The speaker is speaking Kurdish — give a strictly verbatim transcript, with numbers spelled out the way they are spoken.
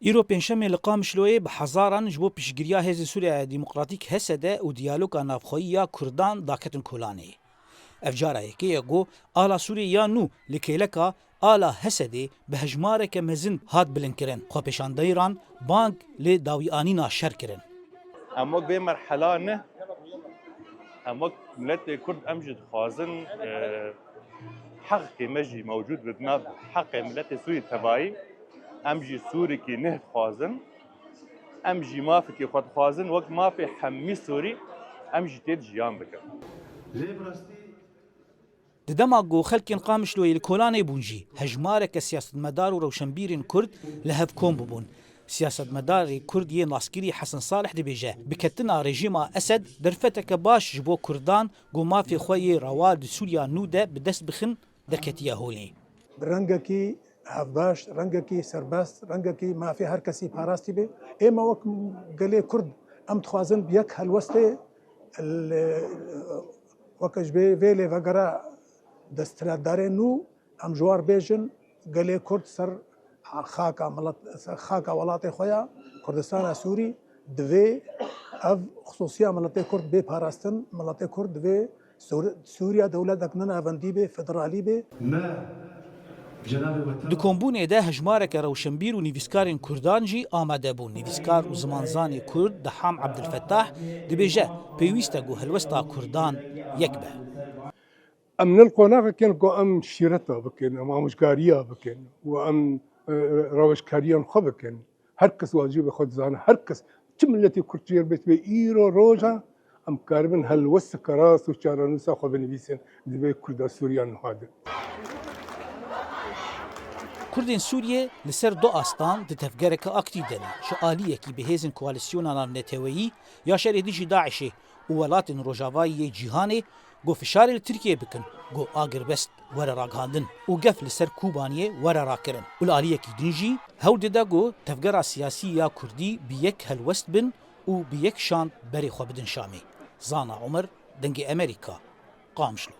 Îro pêncşemê li Qamişloyê bi hezaran ji bo piştgiriya Hêzên Sûriya Demokratîk, H S D, û diyaloga navxweyî ya Kurdan daketin kolanê. Ev cara yekê ye ku ala Sûriyê ya nû li kêleka ala H S D'ê bi hejmareke mezin hat bilindkirin. Xwepêşanderan bang li dawîanîna şer kirin. Em wek vê merhela ne, em wek miletê Kurd em jî dixwazin, e, heqê me jî mewcûd be di nav heqê miletê Sûrî tevayî. Em jî Sûrikî neh dixwazin. Em jî mafekî xwe dixwazin, wek mafê hemî Sûrî em jî tê de jiyan bikin. Di dema ku xelkên Qamişloyê li kolanê bûn jî, hejmareke siyasetmedar û rewşenbîrên Kurd li hev kom bûbûn. Siyasetmedarê Kurd yê naskirî Hesen Salih dibêje, biketina rejîma Esed derfeteke baş ji bo Kurdan ku mafê xwe yê rewa di Sûriya nû de bi dest bixin, derketiye holê. Bi rengekî hevbeş, rengekî serbest, rengekî mafê her kesî parastî bê. Ême wek gelê Kurd em dixwazin bi yek helwestê li, weke ji vê, vê lêvegera desthilatdarê nû, em ji war bêjin, gelê Kurd ser xaka milet, ser xaka welatê xwe ya Kurdistana Sûrî divê ev xisûsiya miletê Kurd bê parastin, miletê Kurd divê Sûr-, Sûriya dewletek ne navendî bê, federalî bê. Me cenabê wetan Di kombûnê de hejmareke rewşenbîr û nivîskarên Kurdan jî amade bûn. Nivîskar û zimanzanê Kurd Deham Ebdilfetah dibêje, pêwîst e ku helwesta Kurdan yek be. Em ne li qonaxekin ku em şîreta bikin, em amûjkariya bikin û em, e, rewşkariyan xwe bikin. Her kes wacibê xwe dizane. Her kes, çi miletê Kurd jêr bêt bê, îro roja em karibin helwesteke rast û çarenûsa xwe binivîsin di vê Kurda Sûriya niha de. Kurdên Sûriyê li ser du astan di tevgereke aktîf de ne. Ji aliyekî bi hêzên koalîsyona navneteweyî ya şerê dijî DAIŞê û welatên rojavayî yê cîhanê ku fişarê li Tirkiyê bikin ku agirbest were ragihandin û gef li ser Kobaniyê were rakirin û li aliyekî din jî hewl dide ku tevgera siyasî ya Kurdî bi yek helwest bin û bi yek şand berê xwe bidin Şamê. Zana Omer, Dengê Emerîka, Qamişlo.